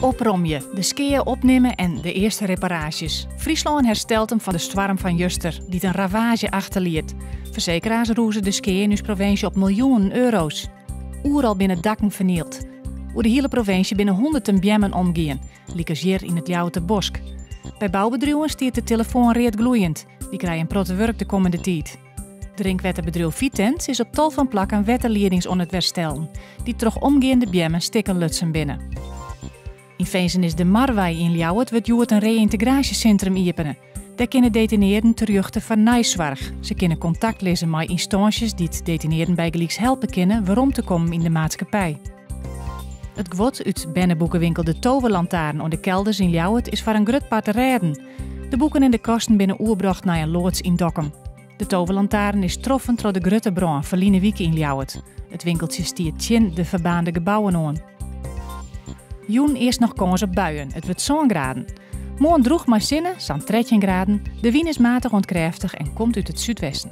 Opromje, de skea opnimme en de earste reparaasjes. Fryslân herstelt him fan de stoarm fan juster, dy't in ravaazje achterliet. Fersekeraars rûze de skea yn ús provinsje op miljoenen euro's. Oeral binne dakken fernield. Oer de hiele provinsje binne hûnderten beammen omgien, lykas hjir yn it Ljouwerter Bosk. By boubedriuwen stiet de telefoan readgloeiend. Dy krije in protte wurk de kommende tiid. Drinkwetterbedriuw Vitens is op tal fan plakken wetterliedings oan it werstellen, dy't troch omgeande beammen stikken lutsen binne. Yn finzenis De Marwei yn Ljouwert wurdt hjoed in reyntegraasjesintrum iepene. Dêr kinne detinearden terjochte foar neisoarch. Se kinne kontakt lizze mei ynstânsjes dy't detinearden bygelyks helpe kinne werom te kommen yn de maatskippij. It guod út berneboekewinkel De Toverlantaarn oan de Kelders yn Ljouwert is foar in grut part rêden. De boeken en de kasten binne oerbrocht nei in loads yn Dokkum. De Toverlantaarn is troffen troch de grutte brân ferline wike yn Ljouwert. It winkeltsje stiet tsjin de ferbaarnde gebouwen oan. Jûn earst noch kâns op buien. It wurdt sân graden. Moarn drûch mei sinne, sa'n 13 graden. De wyn is matich oant krêftich en komt út it súdwesten.